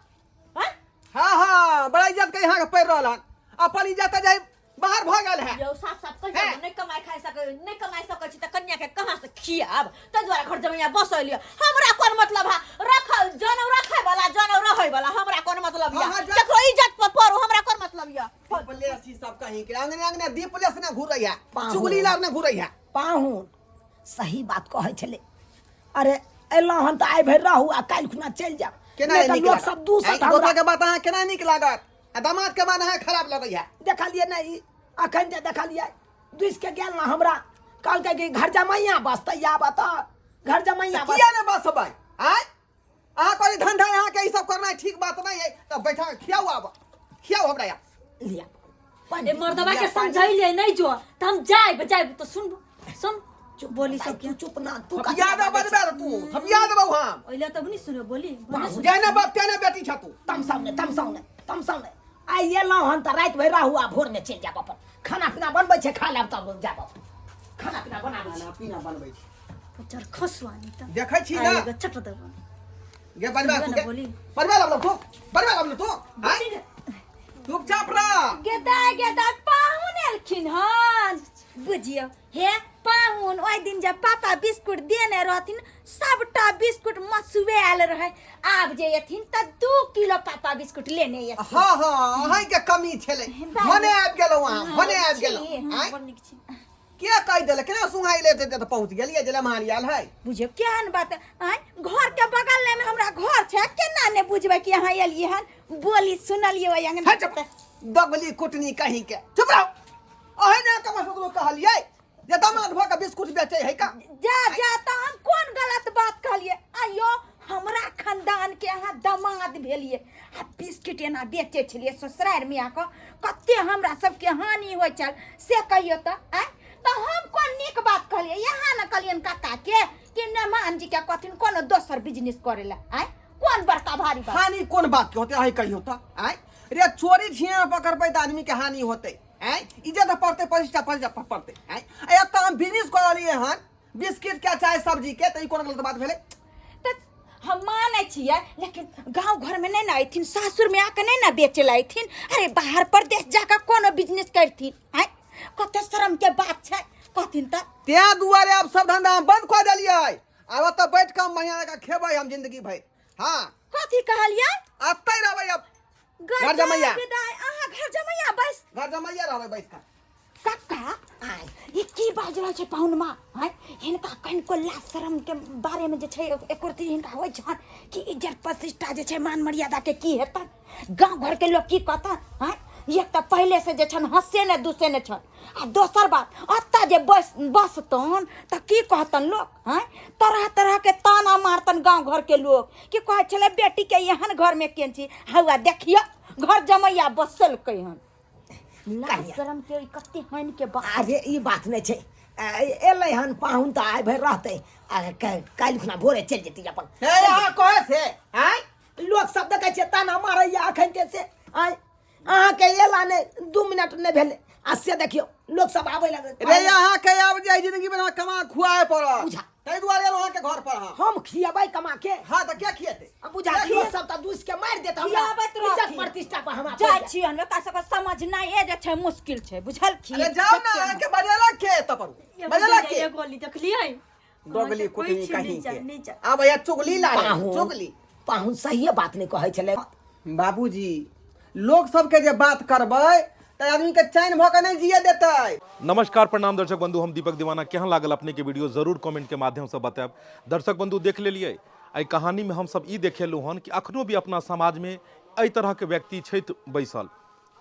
हैं? हाँ, हाँ, बड़ा इज्जत के यहाँ के पड़ रहल हन। अपन इज्जत जाय बाहर भऽ गेल है। यौ, साफ साफ कहि हैं? दियौ, नहि कमाइ खाइ सकै, नहि कमाइ सकै छी तऽ कन्या के कहाँ से खियाब, ताहि दुआरे घर जमैया बसैलियै। हमरा कोन मतलब है, रख जनौ रखै वाला, जनौ रहै वाला, हमरा कोन मतलब हाँ, या? हाँ, जा। केकरो इज्जत पर पड़ू, हमरा कोन मतलब या? दीपलेस ई सब कहीं के अंगने अंगने दीपलेस ने घुरै है, पाहुन। चुगली लार ने घुरै है। पाहुन सही बात कहै छलै। अरे एलहुँ हन तऽ आइ भरि रहू आ काल्हि खुना चलि जायब। केना नहि तऽ नीक लोक लागत? सब दूसत आँय, हमरा। दोसर के बात अहाँ केना नीक लागत? आ दामाद के बात अहाँ खराब लगै है। देखलियै ने ई अखन जे देखलियै दुसि के गेल ने हमरा, कहलकै कि घर जमैया बसतै, आब एतऽ घर जमैया तऽ किया ने बसबै? आँय, अहाँ कहली धंधा अहाँ के ई सब करनाइ ठीक बात नहीं है, तऽ बैठा के खियाउ, आब खियाउ हमरा यहाँ। लिया। ए मर्दबा के समझैलियै नहीं जो, तऽ हम जायब, जायब तऽ सुन, सुन। चुप बोली भाई, सब तू चुप ना, तू हम कथी याद बाजै बजबे छी? तू, हम याद बहू हम। ओइला तब नहीं सुनो बोली, बोले सुनो। जेने बाप तेने बेटी छ तू। तमसाउ ने, तमसाउ ने, तमसाउ ने। आइ एलहुँ हन तऽ राति भरि रहू आ भोर में चलि जायब अपन। खाना पीना बनबै छै, खा लेब तब जायब अपन। खाना पीना बनाबै छी। खाना पीना बनबै छी। पचर खसुआ नहीं तऽ। देखै छी ना? आइ एगो चट देबो। गे बजबा सुनबे तू ना गे। बोली। बजबा लगलो तू, बजबा लगलो तू। आँय? चुपचाप रह। गेदा गेदा पाहुन एलखिन हन, बुझियौ हे पाहुन। ओहि दिन जे पापा बिस्कुट देने रहथिन, सबटा बिस्कुट मसुए आयल रहे। आब जे एथिन तऽ 2 किलो पापा बिस्कुट लेने एथिन। हाँ, हाँ, अहीं के कमी छलै, भने आबि गेलहुँ अहाँ, भने आबि गेलहुँ। आँय? बड़ नीक छी। के कहि देलक? केना सुंघाइ लेते तऽ पहुँच गेलियै जे लम्हार आयल है। बुझियौ केहन बात, आँय? घर के बगल में हमरा घर छै, केना ने बुझबै कि अहाँ एलियै हन? बोली सुनलियै ओहि अंगना। हे चुप, दगली कुटनी कहीं के, चुप रहो। अहीं ने कमा सकलो कहलियै जे दामाद भऽ के बिस्कुट बेचै है का? जा जा, तऽ हम कोन गलत बात कहलियै? आइयो हमरा खानदान के अहाँ दामाद भेलियै आ बिस्किट एना बेचै छलियै ससुरारि में आके, कते हमरा सबके हानि होइ छल से कहियौ तऽ। आँय, तऽ हम कोन नीक बात कहलियै? यहाँ ने कहलियनि काका के कि मेहमान जी के कहथिन कोनो दोसर बिजनेस करे लए। आँय, कोन बड़का भारी बात? हानि कोन बात के होतै अहीं कहियौ तऽ? आँय रे, चोरी छिया पकड़बै तऽ आदमी के हानि होतै। आँय, इज्जत पड़तै, प्रतिष्ठा प्रतिष्ठा पड़तै। आँय, आ एतऽ हम बिजनेस कऽ रहलियै हन बिस्किट के चाहे सब्जी के, तऽ ई कोन गलत बात भेलै? तऽ हम मानै छियै, लेकिन गाँव घर में नहीं ना अयथिन, सासुर में आके नहीं ना बेचे ला अयथिन। अरे बाहर परदेश जाके कोनो बिजनेस करथिन। आँय, कते शरम के बात छै कहथिन तऽ। तें दुआरे आब सब धंधा हम बंद कऽ देलियै। आब एतऽ बैठ कऽ हम बढ़िआँ जकाँ खेबै हम जिंदगी भरि। हाँ। कथी कहलियै? एतै रहबै अब। घर घर जमैया। विदाई, अहाँ घर जमैया बस। घर जमैया रहबै बैस कऽ। कक्का, ई की बाजि रहल छै पाहुनमा? आँय, हिनका कनिको लाज शरम के बारे में जे छै एको रत्ती हिनका होइ छन कि इज्जत प्रतिष्ठा जे छै मान मर्यादा के की हेतन, गाँव घर के लोग की कहतन? आँय, एक तऽ पहिले से जे छन हंसे ने दूसे ने छन, आ दोसर बात एतऽ जे बसतन तऽ की कहतन लोग? आँय, तरह तरह के ताना मारतन गाँव घर के लोग कि कहै छलै बेटी के एहन घर में केन छी, हौआ देखियौ घर जमैया बसलकै हन। लाज शरम के कते हानि के बात। अरे ई बात नहि छै, एलै हन पाहुन तऽ आइ भरि रहतै आ काल्हि खुना भोरे चलि जेतै अपन। हे अहाँ कहै से? आँय, लोक सब देखै छियै ताना मारैया अखन के से। आँय, अहाँके एला नहि 2 मिनट नहि भेलै आ से देखियौ लोक सब आबै लगलै। रे अहाँके आब जे जिंदगी में कमा खुआए पड़त। बुझा। ताहि दुआरे एलहुँ अहाँके घर पर हम। हम खिएबै कमा के? हाँ, तऽ के खिएतै? आ बुझा, लोक सब तऽ दूसि के मारि देत हमरा। खियाबैत इज्जत रहथिन। प्रतिष्ठा पर हमरा जाइ पड़ि जायत। छी हम, एकरा सबके समझनाइ जे छै मुश्किल छै, बुझलखिन? अरे जाउ ना, अहाँके बजेलक के एतऽ पर? बजेलक के? गोली देखलियै? दोगली कुटनी कोइ छै, कहीं नहि जा, के। नहि जा। आब भैया चुगली लागे, पाहुन, चुगली। पाहुन सहिए बात नहि कहै छलै। बाबूजी, लोक सबके जे बात करबै तऽ आदमीके चैन भऽ कऽ नहि जिए देतै। नमस्कार, प्रणाम दर्शक बंधु, हम दीपक दीवाना। केहन लागल अपने के वीडियो जरूर कमेंट के माध्यम से बतायब। दर्शक बंधु देख लेलिए एहि कहानी में हम सब ई देखेलहुँ हन कि अखनो भी अपना समाज में एहि तरह के व्यक्ति छथि बैसल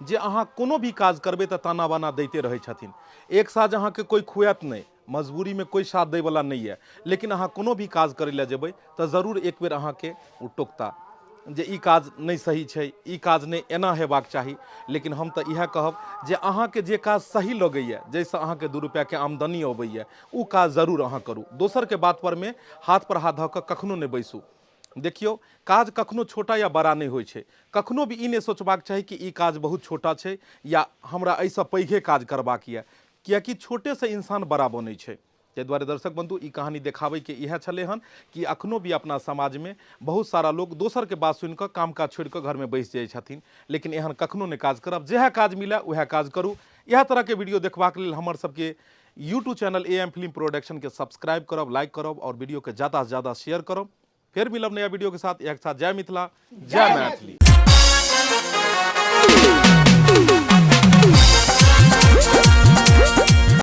जे अहाँ कोनो भी काज करबै तऽ ताना बाना दैते रहै छथिन। एक साँझ अहाँके कोइ खुआत नहि, मजबूरी में कोइ साथ दैवला नहि यऽ, लेकिन अहाँ कोनो भी काज करै लए जेबै तऽ जरूर एक बेर अहाँके ओ टोकता जे ई काज नहि सही छै, ई काज नहि एना हेबाक चाही। लेकिन हम तऽ इएह कहब जे अहाँके जे काज सही लगैए, जाहिसँ अहाँके 2 रुपैआके आमदनी अबैए, ओ काज जरूर अहाँ करू। दोसरके बात परमे हाथ पर हाथ धऽ कऽ कखनो नहि बैसू। देखियौ, काज कखनो छोटा या बड़ा नहि होइ छै। कखनो भी ई नहि सोचबाक चाही कि ई काज बहुत छोटा छै या हमरा एहिसँ पैघे काज करबाक यऽ, किएकि छोटेसँ इंसान बड़ा बनै छै। ताहि दुआरे दर्शक बंधु ई कहानी देखाबैके इएह छलै हन कि अखनो भी अपना समाजमे बहुत सारा लोक दोसरके बात सुनिकऽ काम काज छोड़िकऽ घरमे बैस जाइ छथिन, लेकिन एहन कखनो नहि काज करब। जएह काज मिलए उएह काज करू। इएह तरहके वीडियो देखबाक लेल हमर सबके YouTube channel A M film production के सब्सक्राइब करब, लाइक करब और वीडियो के ज़्यादा से ज़्यादा शेयर करब। फिर मिलब नया वीडियो के साथ। एक साथ जय मिथिला, जय मैथिली।